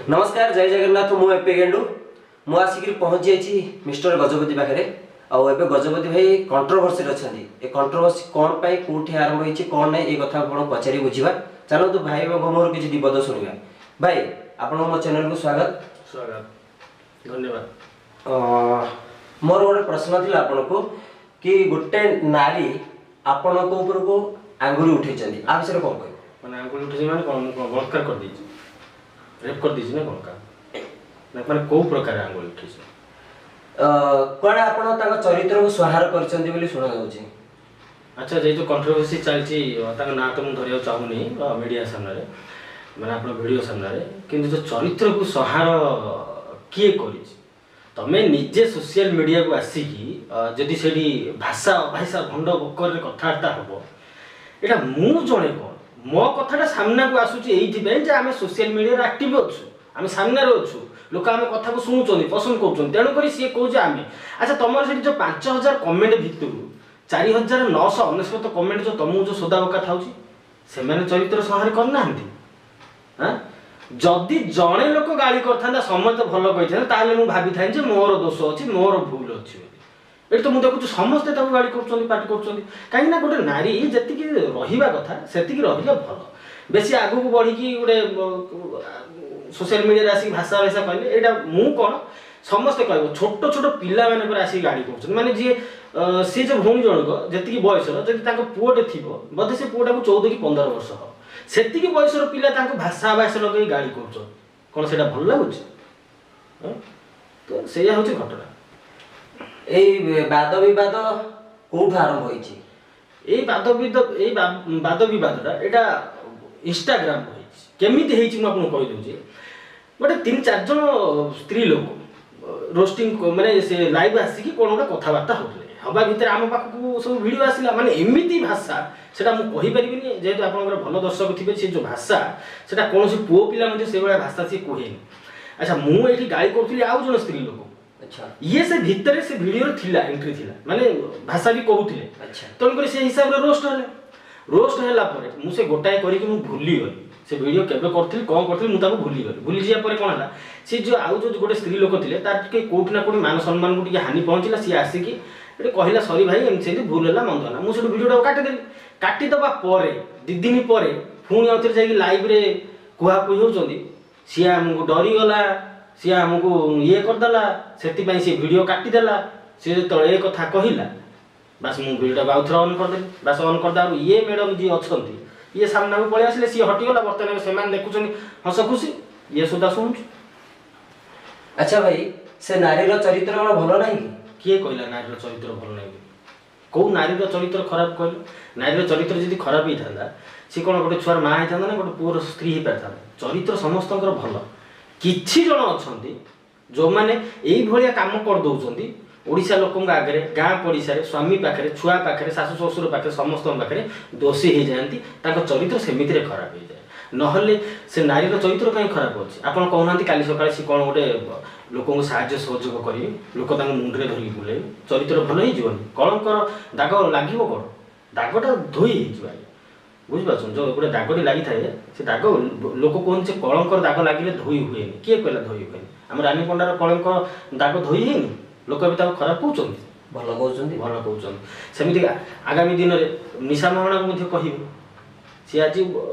ନମସ୍କାର, ଜୟ ଜଗନ୍ନାଥ। ମୁଁ ଏପି ଗେଣ୍ଡୁ। ମୁଁ ଆସିକିରି ପହଞ୍ଚି ଯାଇଛି ମିଷ୍ଟର ଗଜପତି ପାଖରେ। ଆଉ ଏବେ ଗଜପତି ଭାଇ କଣ୍ଟ୍ରୋଭର୍ସିରେ ଅଛନ୍ତି। ଏ କଣ୍ଟ୍ରୋଭର୍ସି କ'ଣ ପାଇଁ, କୋଉଠି ଆରମ୍ଭ ହେଇଛି, କ'ଣ ନାହିଁ, ଏ କଥା ଆପଣ ପଚାରି ବୁଝିବା। ଚାଲନ୍ତୁ, ଭାଇ ମୋର କିଛି ବିପଦ ଶୁଣିବା। ଭାଇ, ଆପଣଙ୍କୁ ମୋ ଚ୍ୟାନେଲକୁ ସ୍ୱାଗତ। ସ୍ୱାଗତ, ଧନ୍ୟବାଦ। ମୋର ଗୋଟେ ପ୍ରଶ୍ନ ଥିଲା ଆପଣଙ୍କୁ କି ଗୋଟେ ନାରୀ ଆପଣଙ୍କ ଉପରକୁ ଆଙ୍ଗୁଳି ଉଠେଇଛନ୍ତି, ଆ ବିଷୟରେ କ'ଣ କହିବେ? ମାନେ ଆଙ୍ଗୁଳି ଉଠେଇଛି ମାନେ କ'ଣ? ମୁଁ କ'ଣ ବଳାତ୍କାର କରିଦେଇଛି, ରେପ୍ କରିଦେଇଛି ନା କ'ଣ? ନା ମାନେ କୋଉ ପ୍ରକାର ଆଙ୍ଗୁଳି ଉଠେଇଛି? କୁଆଡ଼େ ଆପଣ ତାଙ୍କ ଚରିତ୍ରକୁ ସଂହାର କରିଛନ୍ତି ବୋଲି ଶୁଣାଯାଉଛି। ଆଚ୍ଛା, ଯେହେତୁ କଣ୍ଟ୍ରୋଭର୍ସି ଚାଲିଛି, ତାଙ୍କ ନାଁ ତ ମୁଁ ଧରିବାକୁ ଚାହୁଁନି ମିଡ଼ିଆ ସାମ୍ନାରେ, ମାନେ ଆପଣ ଭିଡ଼ିଓ ସାମ୍ନାରେ। କିନ୍ତୁ ଯେଉଁ ଚରିତ୍ରକୁ ସଂହାର କିଏ କରିଛି? ତମେ ନିଜେ ସୋସିଆଲ ମିଡ଼ିଆକୁ ଆସିକି ଯଦି ସେଇଠି ଭାଷା ଅଭାଷା ଭଣ୍ଡ ବକରରେ କଥାବାର୍ତ୍ତା ହେବ, ଏଇଟା ମୁଁ ଜଣେ କ'ଣ, ମୋ କଥାଟା ସାମ୍ନାକୁ ଆସୁଛି ଏଇଥିପାଇଁ ଯେ ଆମେ ସୋସିଆଲ ମିଡ଼ିଆରେ ଆକ୍ଟିଭ୍ ଅଛୁ, ଆମେ ସାମ୍ନାରେ ଅଛୁ, ଲୋକ ଆମ କଥାକୁ ଶୁଣୁଛନ୍ତି, ପସନ୍ଦ କରୁଛନ୍ତି। ତେଣୁକରି ସିଏ କହୁଛି ଆମେ। ଆଚ୍ଛା, ତମର ସେଠି ଯେଉଁ 5000 କମେଣ୍ଟ ଭିତରୁ 4999 କମେଣ୍ଟ ଯେଉଁ ତମକୁ ଯେଉଁ ସୋଦା ବକା ଥାଉଛି, ସେମାନେ ଚରିତ୍ର ସଂହାର କରିନାହାନ୍ତି? ହାଁ, ଯଦି ଜଣେ ଲୋକ ଗାଳି କରିଥାନ୍ତା, ସମସ୍ତେ ଭଲ କହିଥାନ୍ତେ, ତାହେଲେ ମୁଁ ଭାବିଥାନ୍ତି ଯେ ମୋର ଦୋଷ ଅଛି, ମୋର ଭୁଲ ଅଛି ବୋଲି। ଏଠି ତ ମୁଁ ଦେଖୁଛି ସମସ୍ତେ ତାକୁ ଗାଳି କରୁଛନ୍ତି, ପାଟି କରୁଛନ୍ତି। କାହିଁକିନା ଗୋଟେ ନାରୀ ଯେତିକି ରହିବା କଥା ସେତିକି ରହିଲେ ଭଲ। ବେଶୀ ଆଗକୁ ବଢ଼ିକି ଗୋଟେ ସୋସିଆଲ ମିଡ଼ିଆରେ ଆସିକି ଭାଷା ଭାଷା କହିଲେ, ଏଇଟା ମୁଁ କ'ଣ, ସମସ୍ତେ କହିବ। ଛୋଟ ଛୋଟ ପିଲାମାନେ ପୁରା ଆସିକି ଗାଳି କରୁଛନ୍ତି। ମାନେ ଯିଏ ସିଏ ଯେଉଁ ଭଉଣୀ ଜଣକ ଯେତିକି ବୟସର, ଯଦି ତାଙ୍କ ପୁଅଟେ ଥିବ, ବୋଧେ ସେ ପୁଅଟାକୁ 14 କି 15 ବର୍ଷ ହେବ, ସେତିକି ବୟସର ପିଲା ତାଙ୍କୁ ଭାଷା ଭାଷା ଲଗେଇ ଗାଳି କରୁଛନ୍ତି। କ'ଣ ସେଇଟା ଭଲ ଲାଗୁଛି? ତ ସେଇଆ ହେଉଛି ଘଟଣା। ଏଇ ବାଦ ବିବାଦ କୋଉଠୁ ଆରମ୍ଭ ହେଇଛି? ଏଇ ବାଦ ବିବାଦଟା ଏଇଟା ଇନଷ୍ଟାଗ୍ରାମରୁ ହେଇଛି। କେମିତି ହେଇଛି ମୁଁ ଆପଣଙ୍କୁ କହିଦେଉଛି। ଗୋଟେ 3 4 ଜଣ ସ୍ତ୍ରୀ ଲୋକ ରୋଷ୍ଟିଂ, ମାନେ ସେ ଲାଇଭ୍ ଆସିକି କ'ଣ ଗୋଟେ କଥାବାର୍ତ୍ତା ହେଉଥିଲେ। ହେବା ଭିତରେ ଆମ ପାଖକୁ ସବୁ ଭିଡ଼ିଓ ଆସିଲା। ମାନେ ଏମିତି ଭାଷା, ସେଟା ମୁଁ କହିପାରିବିନି, ଯେହେତୁ ଆପଣଙ୍କର ଭଲ ଦର୍ଶକ ଥିବେ। ସେ ଯେଉଁ ଭାଷା, ସେଟା କୌଣସି ପୁଅ ପିଲା ମଧ୍ୟ ସେଇଭଳିଆ ଭାଷା ସିଏ କୁହେନି। ଆଚ୍ଛା, ମୁଁ ଏଇଠି ଗାଳି କରୁଥିଲି ଆଉ ଜଣେ ସ୍ତ୍ରୀ ଲୋକ। ଇଏ ସେ ଭିତରେ ସେ ଭିଡ଼ିଓରେ ଥିଲା, ଏଣ୍ଟ୍ରି ଥିଲା, ମାନେ ଭାଷା ବି କହୁଥିଲେ। ତେଣୁକରି ସେ ହିସାବରେ ରୋଷ୍ଟ ହେଲେ। ରୋଷ୍ଟ ହେଲା ପରେ ମୁଁ ସେ ଗୋଟାଏ କରିକି ମୁଁ ଭୁଲିଗଲି। ସେ ଭିଡ଼ିଓ କେବେ କରିଥିଲି, କ'ଣ କରିଥିଲି, ମୁଁ ତାକୁ ଭୁଲିଗଲି। ଭୁଲିଯିବା ପରେ କ'ଣ ହେଲା, ସେ ଯେଉଁ ଆଉ ଯେଉଁ ଗୋଟେ ସ୍ତ୍ରୀ ଲୋକ ଥିଲେ, ତାର ଟିକେ କୋଉଠି ନା କୋଉଠି ମାନ ସମ୍ମାନକୁ ଟିକେ ହାନି ପହଞ୍ଚିଲା। ସିଏ ଆସିକି ଏଠି କହିଲା, ସରି ଭାଇ, ଏମିତି ସେମିତି ଭୁଲ ହେଲା, ମନ୍ଦ ହେଲା। ମୁଁ ସେଠୁ ଭିଡ଼ିଓଟାକୁ କାଟିଦେଲି। କାଟିଦେବା ପରେ 2 ଦିନ ପରେ ପୁଣି ଆଉଥରେ ଯାଇକି ଲାଇଭ୍ରେ କୁହାକୁହି ହେଉଛନ୍ତି, ସିଏ ଆମକୁ ଡରିଗଲା, ସିଏ ଆମକୁ ଇଏ କରିଦେଲା, ସେଥିପାଇଁ ସିଏ ଭିଡ଼ିଓ କାଟିଦେଲା। ସିଏ ଯେତେବେଳେ ଏ କଥା କହିଲା, ବାସ୍ ମୁଁ ଭିଡ଼ିଓଟାକୁ ଆଉଥରେ ଅନ୍ କରିଦେଲି। ବାସ୍, ଅନ୍ କରିଦେବାରୁ ଇଏ ମ୍ୟାଡ଼ାମ୍ ଯିଏ ଅଛନ୍ତି, ଇଏ ସାମ୍ନାକୁ ପଳେଇ ଆସିଲେ, ସିଏ ହଟିଗଲା। ବର୍ତ୍ତମାନ ଏବେ ସେମାନେ ଦେଖୁଛନ୍ତି ହସ ଖୁସି, ଇଏ ସୁଦ୍ଧା ଶୁଣୁଛି। ଆଚ୍ଛା ଭାଇ, ସେ ନାରୀର ଚରିତ୍ର କ'ଣ ଭଲ ନାହିଁ କି? କିଏ କହିଲା ନାରୀର ଚରିତ୍ର ଭଲ ନାହିଁ? କେଉଁ ନାରୀର ଚରିତ୍ର ଖରାପ କହିଲ? ନାରୀର ଚରିତ୍ର ଯଦି ଖରାପ ହେଇଥାନ୍ତା, ସିଏ କ'ଣ ଗୋଟେ ଛୁଆର ମା ହେଇଥାନ୍ତା ନା ଗୋଟେ ପୁଅର ସ୍ତ୍ରୀ ହେଇପାରିଥାନ୍ତା? ଚରିତ୍ର ସମସ୍ତଙ୍କର ଭଲ। କିଛି ଜଣ ଅଛନ୍ତି ଯେଉଁମାନେ ଏଇଭଳିଆ କାମ କରିଦେଉଛନ୍ତି, ଓଡ଼ିଶା ଲୋକଙ୍କ ଆଗରେ, ଗାଁ ପଡ଼ିଶାରେ, ସ୍ୱାମୀ ପାଖରେ, ଛୁଆ ପାଖରେ, ଶାଶୁ ଶ୍ୱଶୁର ପାଖରେ, ସମସ୍ତଙ୍କ ପାଖରେ ଦୋଷୀ ହେଇଯାଆନ୍ତି। ତାଙ୍କ ଚରିତ୍ର ସେମିତିରେ ଖରାପ ହେଇଯାଏ। ନହେଲେ ସେ ନାରୀର ଚରିତ୍ର କାହିଁ ଖରାପ ଅଛି? ଆପଣ କହୁନାହାନ୍ତି, କାଲି ସକାଳେ ସେ କ'ଣ ଗୋଟେ ଲୋକଙ୍କୁ ସାହାଯ୍ୟ ସହଯୋଗ କରିବେ, ଲୋକ ତାଙ୍କ ମୁଣ୍ଡରେ ଧରିକି ବୁଲେଇବେ, ଚରିତ୍ର ଭଲ ହେଇଯିବନି? କଳଙ୍କର ଦାଗ ଲାଗିବ କ'ଣ? ଦାଗଟା ଧୋଇ ହେଇଯିବ ଆଜ୍ଞା, ବୁଝିପାରୁଛନ୍ତି? ଯେଉଁ ଗୋଟେ ଦାଗଟି ଲାଗିଥାଏ, ସେ ଦାଗ, ଲୋକ କୁହନ୍ତି ଯେ କଳଙ୍କର ଦାଗ ଲାଗିଲେ ଧୋଇ ହୁଏନି। କିଏ କହିଲା ଧୋଇ ହୁଏନି? ଆମ ରାନୀ ପଣ୍ଡାର କଳଙ୍କ ଦାଗ ଧୋଇ ହେଇନି? ଲୋକ ଏବେ ତାକୁ ଖରାପ କହୁଛନ୍ତି? ଭଲ କହୁଛନ୍ତି। ଭଲ କହୁଛନ୍ତି। ସେମିତି ଆଗାମୀ ଦିନରେ ନିଶା ମହାଣାକୁ ମଧ୍ୟ କହିବେ। ସିଏ ଆଜି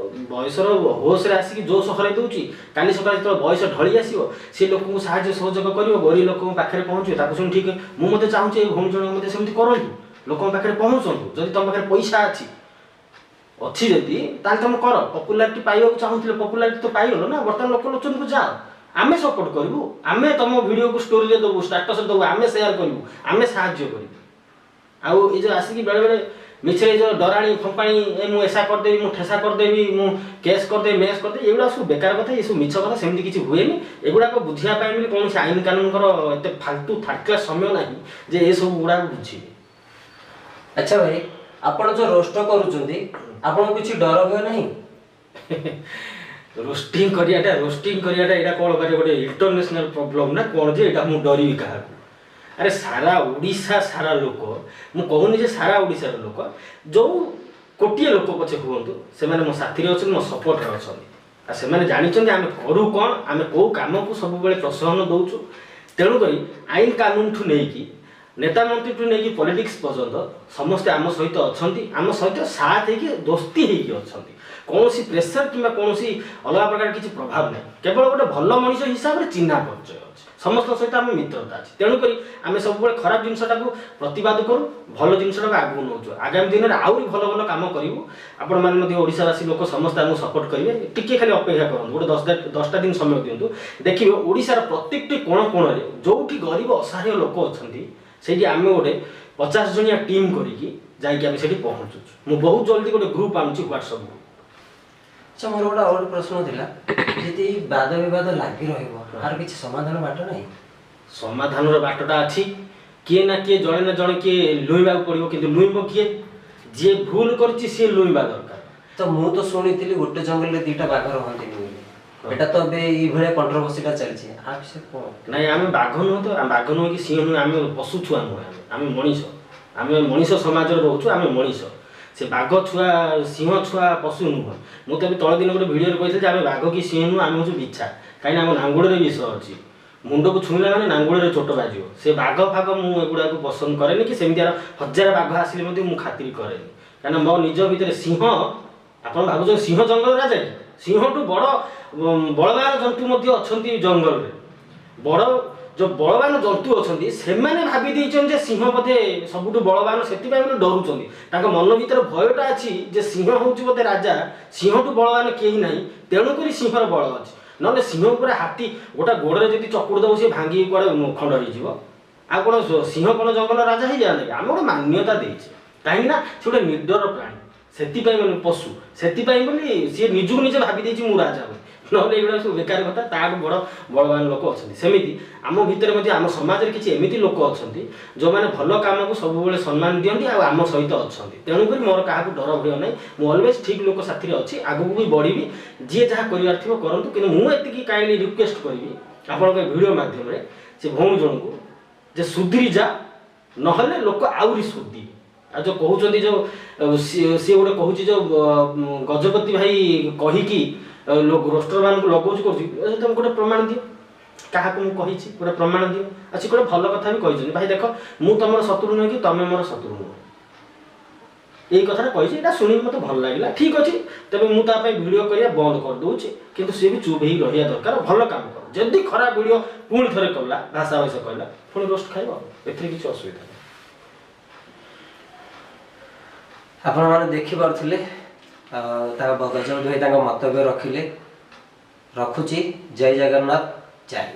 ବୟସର ହୋସରେ ଆସିକି ଜୋଶ ହରାଇ ଦେଉଛି। କାଲି ସକାଳେ ଯେତେବେଳେ ବୟସ ଢଳି ଆସିବ, ସେ ଲୋକଙ୍କୁ ସାହାଯ୍ୟ ସହଯୋଗ କରିବ, ଗରିବ ଲୋକଙ୍କ ପାଖରେ ପହଞ୍ଚିବ, ତାକୁ ଶୁଣି ଠିକ୍। ମୁଁ ମଧ୍ୟ ଚାହୁଁଛି ଏ ଭଉଣୀ ଜଣକ ମଧ୍ୟ ସେମିତି କରନ୍ତୁ, ଲୋକଙ୍କ ପାଖରେ ପହଞ୍ଚନ୍ତୁ। ଯଦି ତୁମ ପାଖରେ ପଇସା ଅଛି ଅଛି ଯଦି, ତାହେଲେ ତମେ କର। ପପୁଲାରିଟି ପାଇବାକୁ ଚାହୁଁଥିଲେ, ପପୁଲାରିଟି ତ ପାଇଗଲ ନା, ବର୍ତ୍ତମାନ ଲୋକ ଲୋଚନକୁ ଯାଅ। ଆମେ ସପୋର୍ଟ କରିବୁ, ଆମେ ତମ ଭିଡ଼ିଓକୁ ଷ୍ଟୋରିରେ ଦେବୁ, ଷ୍ଟାଟସରେ ଦେବୁ, ଆମେ ସେୟାର କରିବୁ, ଆମେ ସାହାଯ୍ୟ କରିବୁ। ଆଉ ଏ ଯେଉଁ ଆସିକି ବେଳେବେଳେ ମିଛରେ ଏ ଯେଉଁ ଡରାଣି ଫମ୍ପାଣି, ଏ ମୁଁ ଏସା କରିଦେବି, ମୁଁ ଠେସା କରିଦେବି, ମୁଁ କେସ୍ କରିଦେବି, ମେସ୍ କରିଦେବି, ଏଗୁଡ଼ା ସବୁ ବେକାର କଥା, ଏସବୁ ମିଛ କଥା। ସେମିତି କିଛି ହୁଏନି। ଏଗୁଡ଼ାକ ବୁଝିବା ପାଇଁ ବୋଲି କୌଣସି ଆଇନ କାନୁନଙ୍କର ଏତେ ଫାଲତୁ ଥାର୍ଡ଼ କ୍ଲାସ୍ ସମୟ ନାହିଁ ଯେ ଏସବୁ ଗୁଡ଼ାକ ବୁଝିବେ। ଆଚ୍ଛା ଭାଇ, ଆପଣ ଯେଉଁ ରୋଷ୍ଟ କରୁଛନ୍ତି, ଆପଣଙ୍କୁ କିଛି ଡର ଭୟ ନାହିଁ? ରୋଷ୍ଟିଂ କରିବାଟା ଏଇଟା କ'ଣ କରିବା ଗୋଟେ ଇଣ୍ଟରନ୍ୟାସନାଲ ପ୍ରୋବ୍ଲେମ୍ ନା କ'ଣ ଯେ ଏଇଟା ମୁଁ ଡରିବି କାହାକୁ? ଆରେ, ସାରା ଓଡ଼ିଶା ସାରା ଲୋକ, ମୁଁ କହୁନି ଯେ ସାରା ଓଡ଼ିଶାର ଲୋକ, ଯେଉଁ କୋଟିଏ ଲୋକ ପଛେ ହୁଅନ୍ତୁ, ସେମାନେ ମୋ ସାଥିରେ ଅଛନ୍ତି, ମୋ ସପୋର୍ଟରେ ଅଛନ୍ତି। ଆଉ ସେମାନେ ଜାଣିଛନ୍ତି ଆମେ କରୁ କ'ଣ, ଆମେ କେଉଁ କାମକୁ ସବୁବେଳେ ପ୍ରୋତ୍ସାହନ ଦେଉଛୁ। ତେଣୁକରି ଆଇନ କାନୁନଠୁ ନେଇକି ନେତା ମନ୍ତ୍ରୀଠୁ ନେଇକି ପଲିଟିକ୍ସ ପର୍ଯ୍ୟନ୍ତ ସମସ୍ତେ ଆମ ସହିତ ଅଛନ୍ତି, ଆମ ସହିତ ସାଥ ହେଇକି ଦୋସ୍ତି ହେଇକି ଅଛନ୍ତି। କୌଣସି ପ୍ରେସର କିମ୍ବା କୌଣସି ଅଲଗା ପ୍ରକାର କିଛି ପ୍ରଭାବ ନାହିଁ, କେବଳ ଗୋଟେ ଭଲ ମଣିଷ ହିସାବରେ ଚିହ୍ନା ପରିଚୟ ଅଛି, ସମସ୍ତଙ୍କ ସହିତ ଆମ ମିତ୍ରତା ଅଛି। ତେଣୁକରି ଆମେ ସବୁବେଳେ ଖରାପ ଜିନିଷଟାକୁ ପ୍ରତିବାଦ କରୁ, ଭଲ ଜିନିଷଟାକୁ ଆଗକୁ ନେଉଛୁ। ଆଗାମୀ ଦିନରେ ଆହୁରି ଭଲ ଭଲ କାମ କରିବୁ। ଆପଣମାନେ ମଧ୍ୟ ଓଡ଼ିଶାବାସୀ ଲୋକ ସମସ୍ତେ ଆମକୁ ସପୋର୍ଟ କରିବେ। ଟିକେ ଖାଲି ଅପେକ୍ଷା କରନ୍ତୁ, ଗୋଟେ 10ଟା ଦିନ ସମୟ ଦିଅନ୍ତୁ, ଦେଖିବେ ଓଡ଼ିଶାର ପ୍ରତ୍ୟେକଟି କୋଣ କୋଣରେ ଯେଉଁଠି ଗରିବ ଅସହାୟ ଲୋକ ଅଛନ୍ତି ସେଇଠି ଆମେ ଗୋଟେ 50 ଜଣିଆ ଟିମ୍ କରିକି ଯାଇକି ଆମେ ସେଠି ପହଞ୍ଚୁଛୁ। ମୁଁ ବହୁତ ଜଲ୍ଦି ଗୋଟେ ଗ୍ରୁପ୍ ଆଣୁଛି ହ୍ୱାଟ୍ସଆପ୍ ଗ୍ରୁପ୍। ଆଚ୍ଛା, ମୋର ଗୋଟେ ଆଉ ଗୋଟେ ପ୍ରଶ୍ନ ଥିଲା, ଯଦି ବାଦ ବିବାଦ ଲାଗି ରହିବ ଆର କିଛି ସମାଧାନ ବାଟ ନାହିଁ? ସମାଧାନର ବାଟଟା ଅଛି, କିଏ ନା କିଏ ଜଣେ ନା ଜଣେ କିଏ ଲୁଇବାକୁ ପଡ଼ିବ। କିନ୍ତୁ ଲୁଇବ କିଏ? ଯିଏ ଭୁଲ କରିଛି ସିଏ ଲୁଇବା ଦରକାର। ତ ମୁଁ ତ ଶୁଣିଥିଲି ଗୋଟେ ଜଙ୍ଗଲରେ 2ଟା ବାଘ ରହନ୍ତିନି ବୋଲି, ଏଟା ତ ଏବେ ଏଇଭଳିଆ କଣ୍ଟ୍ରୋଭର୍ସିଟା ଚାଲିଛି, ଆ ବିଷୟରେ କ'ଣ? ନାଇଁ, ଆମେ ବାଘ ନୁହଁ ତ, ଆମେ ବାଘ ନୁହଁ କି ସିଂହ ନୁହେଁ, ଆମେ ପଶୁ ଛୁଆ ନୁହେଁ, ଆମେ ମଣିଷ, ଆମେ ମଣିଷ ସମାଜରେ ରହୁଛୁ, ଆମେ ମଣିଷ। ସେ ବାଘ ଛୁଆ ସିଂହ ଛୁଆ ପଶୁ ନୁହଁ। ମୁଁ ତ ଏବେ ତଳ ଦିନ ଗୋଟେ ଭିଡ଼ିଓରେ କହିଥିଲି ଯେ ଆମେ ବାଘ କି ସିଂହ ନୁହଁ, ଆମେ ହେଉଛୁ ବିଛା। କାହିଁକିନା ଆମ ନାଙ୍ଗୁଳରେ ବିଷ ଅଛି, ମୁଣ୍ଡକୁ ଛୁଇଁଲା ମାନେ ନାଙ୍ଗୁଳରେ ଚୋଟ ବାଜିବ। ସେ ବାଘ ଫାଘ ମୁଁ ଏଗୁଡ଼ାକୁ ପସନ୍ଦ କରେନି, କି ସେମିତିଆର ହଜାର ବାଘ ଆସିଲେ ମଧ୍ୟ ମୁଁ ଖାତିର କରେନି। କାହିଁକିନା ମୋ ନିଜ ଭିତରେ ସିଂହ, ଆପଣ ଭାବୁଛନ୍ତି ସିଂହ ଜଙ୍ଗଲ ରାଜା କି? ସିଂହଠୁ ବଡ଼ ବଳବାନ ଜନ୍ତୁ ମଧ୍ୟ ଅଛନ୍ତି ଜଙ୍ଗଲରେ। ବଡ଼ ଯେଉଁ ବଳବାନ ଜନ୍ତୁ ଅଛନ୍ତି ସେମାନେ ଭାବି ଦେଇଛନ୍ତି ଯେ ସିଂହ ବୋଧେ ସବୁଠୁ ବଳବାନ, ସେଥିପାଇଁ ବୋଲି ଡରୁଛନ୍ତି। ତାଙ୍କ ମନ ଭିତରେ ଭୟଟା ଅଛି ଯେ ସିଂହ ହେଉଛି ବୋଧେ ରାଜା, ସିଂହଠୁ ବଳବାନ କେହି ନାହିଁ, ତେଣୁକରି ସିଂହର ବଳ ଅଛି। ନହେଲେ ସିଂହ ଉପରେ ହାତୀ ଗୋଟା ଗୋଡ଼ରେ ଯଦି ଚକୁଡ଼ି ଦେବ ସିଏ ଭାଙ୍ଗିକି କୁଆଡ଼େ ଖଣ୍ଡ ହେଇଯିବ। ଆଉ କ'ଣ ସିଂହ କ'ଣ ଜଙ୍ଗଲ ରାଜା ହେଇଯାଆନ୍ତା କି? ଆମେ ଗୋଟେ ମାନ୍ୟତା ଦେଇଛେ, କାହିଁକିନା ସେ ଗୋଟେ ନିଡର ପ୍ରାଣୀ, ସେଥିପାଇଁ ବୋଲି ପଶୁ, ସେଥିପାଇଁ ବୋଲି ସିଏ ନିଜକୁ ନିଜେ ଭାବି ଦେଇଛି ମୁଁ ରାଜା ବୋଲି। ନହେଲେ ଏଗୁଡ଼ା ସବୁ ବେକାର କଥା, ତାଠୁ ବଡ଼ ବଳବାନ ଲୋକ ଅଛନ୍ତି। ସେମିତି ଆମ ଭିତରେ ମଧ୍ୟ ଆମ ସମାଜରେ କିଛି ଏମିତି ଲୋକ ଅଛନ୍ତି ଯେଉଁମାନେ ଭଲ କାମକୁ ସବୁବେଳେ ସମ୍ମାନ ଦିଅନ୍ତି ଆଉ ଆମ ସହିତ ଅଛନ୍ତି। ତେଣୁକରି ମୋର କାହାକୁ ଡର ଭୟ ନାହିଁ, ମୁଁ ଅଲୱେଜ୍ ଠିକ୍ ଲୋକ ସାଥିରେ ଅଛି, ଆଗକୁ ବି ବଢ଼ିବି। ଯିଏ ଯାହା କରିବାର ଥିବ କରନ୍ତୁ, କିନ୍ତୁ ମୁଁ ଏତିକି କାଇଣ୍ଡଲି ରିକ୍ୱେଷ୍ଟ କରିବି ଆପଣଙ୍କ ଭିଡ଼ିଓ ମାଧ୍ୟମରେ ସେ ଭଉଣୀ ଜଣକୁ ଯେ ସୁଧୁରି ଯା, ନହେଲେ ଲୋକ ଆହୁରି ଶୋଧିବେ। ଆଉ ଯେଉଁ କହୁଛନ୍ତି ଯେଉଁ ସିଏ ଗୋଟେ କହୁଛି ଯେଉଁ ଗଜପତି ଭାଇ କହିକି ରୋଷ୍ଟରମାନଙ୍କୁ ଲଗାଉଛି କରୁଛି, ତମେ ଗୋଟେ ପ୍ରମାଣ ଦିଅ, କାହାକୁ ମୁଁ କହିଛି ଗୋଟେ ପ୍ରମାଣ ଦିଅ। ଆଉ ସେ ଗୋଟେ ଭଲ କଥା ବି କହିଛନ୍ତି, ଭାଇ ଦେଖ ମୁଁ ତମର ଶତ୍ରୁ ନୁହେଁ କି ତମେ ମୋର ଶତ୍ରୁ ନୁହଁ, ଏଇ କଥାଟା କହିଛି। ଏଇଟା ଶୁଣିକି ମୋତେ ଭଲ ଲାଗିଲା। ଠିକ୍ ଅଛି, ତେବେ ମୁଁ ତା ପାଇଁ ଭିଡ଼ିଓ କରିବା ବନ୍ଦ କରିଦେଉଛି, କିନ୍ତୁ ସିଏ ବି ଚୁପ୍ ହେଇକି ରହିବା ଦରକାର, ଭଲ କାମ କର। ଯଦି ଖରାପ ଭିଡ଼ିଓ ପୁଣି ଥରେ କଲା, ଭାଷା ଭାଷା କହିଲା, ପୁଣି ରୋଷ୍ଟ ଖାଇବ, ଏଥିରେ କିଛି ଅସୁବିଧା ନାହିଁ। ଆପଣମାନେ ଦେଖିପାରୁଥିଲେ ତାଙ୍କ ଗଜପତି ଭାଇ ତାଙ୍କ ମନ୍ତବ୍ୟ ରଖିଲେ। ରଖୁଛି, ଜୟ ଜଗନ୍ନାଥ, ଜୟ।